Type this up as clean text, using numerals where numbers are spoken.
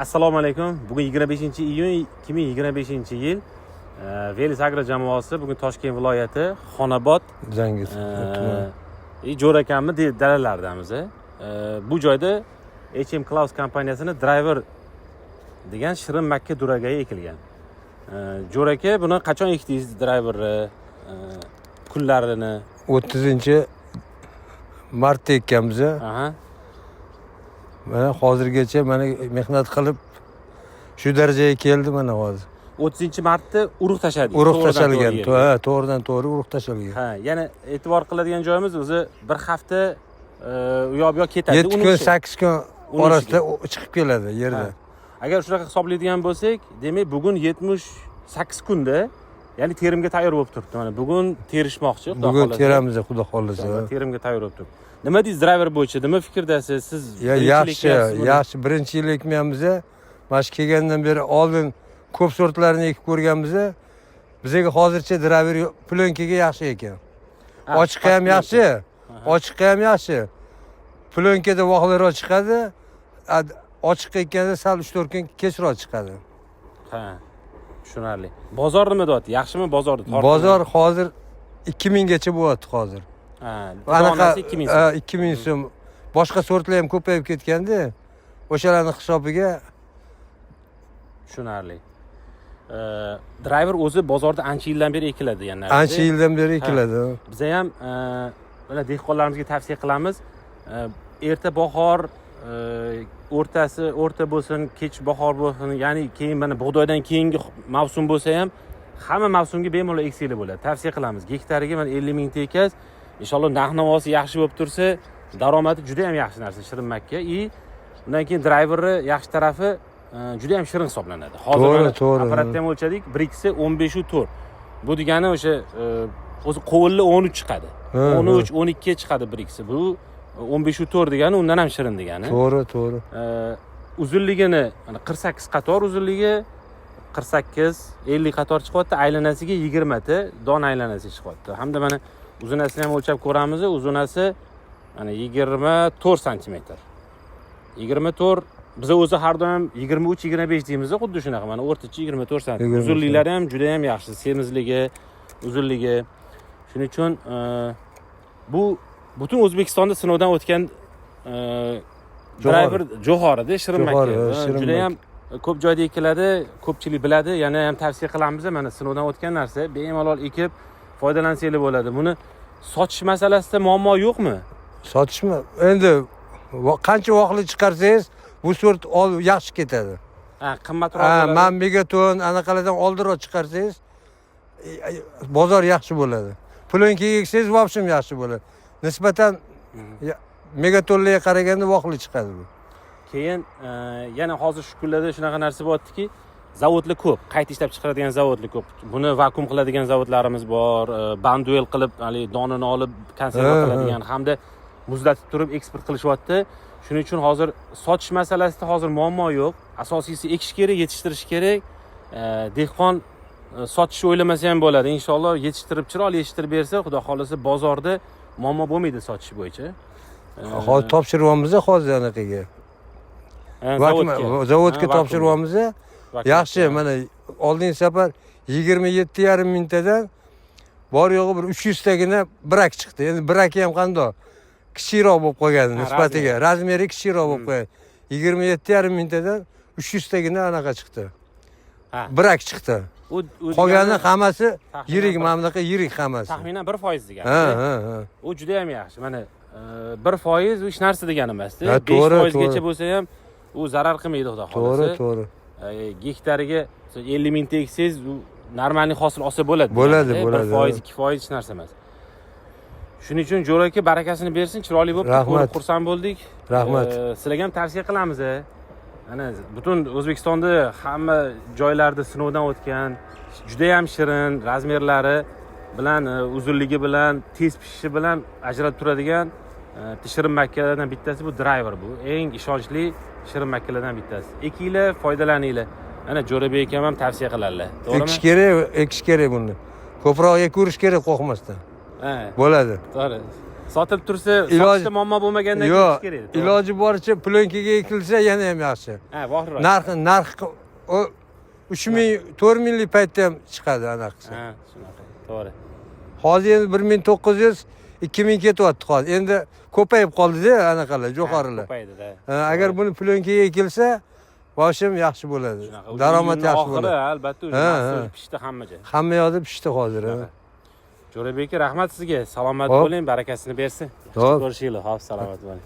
Assalomu alaykum. Bugun 25 iyun 2025 yil. Velis Agro jamoasi bugun Toshkent viloyati, Xonobod Zangi Jo'ra akamni dalalaridamiz. Bu joyda HM Claus kompaniyasini Driver degan shirin makka duragayi ekilgan. Jo'ra aka, buni qachon ekdingiz, Driverni kunlarini? 30-martda ekkanmiz. Mana hozirgacha mana mehnat qilib shu darajaga keldi mana hozir. 30-martda urug' tashladingiz. Urug' To'g'ridan tashalgan. to'g'ri yerga. Ha, to'g'ridan to'g'ri urug' tashalgan. Ha, yana e'tibor qiladigan joyimiz, o'zi bir hafta u yoq bu yoq ketadi. 7 Uni kun, ishi. 8 kun Uni orasida chiqib keladi yerda. Ha. Agar shunaqa hisoblaydigan bo'lsak, demak, bugun 78 kunda, ya'ni terimga tayyor bo'lib turibdi. Mana bugun terishmoqchi, xudo Bugun xohlasa. teramiz, xudo xohlasa. Inshaalloh terimga tayyor bo'lib turibdi. Nima deysiz Driver bo'yicha? Nima fikrdasiz? Siz Ya, birinchi yil yaxshi, ekyapsiz buni. yaxshi. Birinchi yil ekmayapmiz. Mana shu kelgandan beri oldin ko'p sortlarni ekib ko'rganmiz. Bizga hozircha Driver plyonkaga yaxshi ekan. Ha, Ochiqqa ham yaxshi, ochiqqa ham yaxshi. Plyonkada vaqtliroq chiqadi, ochiqqa ekkanda sal 3-4 kun kechroq chiqadi. Ha. Tushunarli. Bozor nima deyapti? Yaxshimi bozorda? Tortdimi? Bozor hozir 2000 gacha bo'lyapti hozir. Ha, Anaqa donasi 2000 so'm. Ha, 2000 so'm. Boshqa sortlar ham ko'payib ketganda, o'shalarni hisobiga. Tushunarli. Driver o'zi bozorda ancha yildan beri ekiladi degan narsa. Ancha yildan beri ekiladi. Biza ham mana dehqonlarimizga tavsiya qilamiz. Erta bahor, o'rtasi o'rta bo'lsin, kech bahor bo'lsin, ya'ni keyin mana bug'doydan keyingi mavsum bo'lsa ham, hamma mavsumga bemalol eksanglar bo'ladi. Tavsiya qilamiz. Gektariga mana 50 mingta ekasiz. Inshaalloh, narx navosi yaxshi bo'lib tursa, daromadi juda ham yaxshi narsa shirin makka. И undan keyin Driverni yaxshi tarafi, juda ham shirin hisoblanadi hozir. To'g'ri, Mana to'g'ri. apparatda ham o'lchadik, Brixi 15,4. Bu degani o'sha o'zi qo'lli 13 chiqadi, 13, 12 chiqadi Brixi. Bu 15,4 degani undan ham shirin degani. To'g'ri, to'g'ri. Uzunligini mana 48 qator, uzunligi 48, 50 qator chiqyapti, aylanasiga 20 ta don aylanasi chiqyapti. Hamda mana uzunasini ham o'lchab ko'ramiz. Uzunasi mana 24 santimetr, 24. Biza o'zi har doim 23, 25 deymiz, xuddi shunaqa, mana o'rtacha 24 santimetr. 24. Uzunliklari ham juda ham yaxshi, semizligi, uzunligi. Shuning uchun bu butun O'zbekistonda sinovdan o'tgan Driver jo'xorida, shirin makka. Jo'xori, shirin Juda ham ko'p joyda ekiladi, ko'pchilik biladi. Yana ham tavsiya qilamiz, mana sinovdan o'tgan narsa, bemalol ekib foydalansanglar bo'ladi. Buni sotish masalasida muammo yo'qmi? Sotishmi? Endi qancha vaqtli chiqarsangiz, bu sort yaxshi ketadi. Ha, qimmatroq Ha, bo'ladi. Man Megaton anaqalardan oldinroq chiqarsangiz, bozor yaxshi bo'ladi. Plyonkaga eksangiz, в общем yaxshi bo'ladi. Nisbatan Megatonlarga qaraganda vaqtli chiqadi bu. Keyin yana hozir shu kunlarda shunaqa narsa bo'lyaptiki, zavodlar ko'p, qayta ishlab chiqaradigan zavodlar ko'p, buni vakuum qiladigan zavodlarimiz bor, banduel qilib, haligi donini olib konserva qiladigan hamda muzlatib turib eksport qilishyapti. Shuning uchun hozir sotish masalasida hozir muammo yo'q. Asosiysi ekish kerak, yetishtirish kerak. Dehqon sotishni o'ylamasa ham bo'ladi. Inshaalloh, yetishtirib, chiroyli yetishtirib bersa, xudo xohlasa, bozorda muammo bo'lmaydi sotish bo'yicha. Hozir topshiryapmiz hozir anaqaga. Ha, zavodga. Zavodga Ha, vakuum. topshiryapmiz. Vakuum. Yaxshi, mana oldingi safar 27,5 mingtadan bor yo'g'i bir 300 tagina brak chiqdi. Endi braki ham qandoq kichikroq bo'lib qolgan nisbatiga. Размер i kichikroq bo'lib qolgan. 27,5 mingtadan 300 tagina anaqa chiqdi. Brak chiqdi. U Qolgani degani hammasi taxminan yirik, mana bunaqa yirik hammasi. Taxminan 1% degani. Ha. U juda ham yaxshi. Mana 1% u hech narsa degani emasda. Ha, besh to'g'ri, foizgacha to'g'ri. bo'lsa ham, u zarar qilmaydi, xudo xohlasa. To'g'ri, to'g'ri. Gektariga 50 mingta eksangiz, u нормальный hosil olsa bo'ladi. Bo'ladi, Bir bo'ladi. foiz, 2% hech narsa emas. Shuning uchun, Jo'ra aka, barakasini bersin, chiroyli bo'libdi. Rahmat. Ko'rib xursand bo'ldik. Rahmat. Sizlarga ham tavsiya qilamiz. Mana butun O'zbekistonda hamma joylarda sinovdan o'tgan, juda ham shirin, размер lari bilan, uzunligi bilan, tez pishishi bilan ajralib turadigan bitta shirin makkalardan bittasi bu Driver. Bu eng ishonchli shirin makkalardan bittasi. Ekinglar, foydalaninglar. Mana Jo'rabek akam ham tavsiya qiladilar, to'g'rimi? Ekish kerak, ekish kerak buni. Ko'proq ekaverish kerak qo'rqmasdan. Ha. Bo'ladi. To'g'ri. Sotilib tursa, Iloji- sotishda muammo bo'lmagandan keyin Yo'q, ekish kerak edi, to'g'ri. Iloji boricha plyonkaga ekilsa yana ham yaxshi. Ha, vaqtroq. Narxi o 3000, 4000lik paytda ham chiqadi anaqa qilsa. Ha, shunaqa, to'g'ri. Hozir endi 1900, 2000 ketyapti hozir. Endi ko'payib qoldida anaqalar, jo'xorilar. Ko'paydida. Ha, agar buni plyonkaga ekilsa, boshim yaxshi bo'ladi. Shunaqa. Уже Daromad iyunni yaxshi oxiri, bo'ladi. Albatta, уже Ha, mahsul ha. pishdi hamma joy. Hamma yoqda pishdi hozir, ha. Jo'rabek aka, rahmat sizga. Salomat Hop. bo'ling, barakasini bersin. Hop. Ko'rishinglar, hop, salomat bo'ling.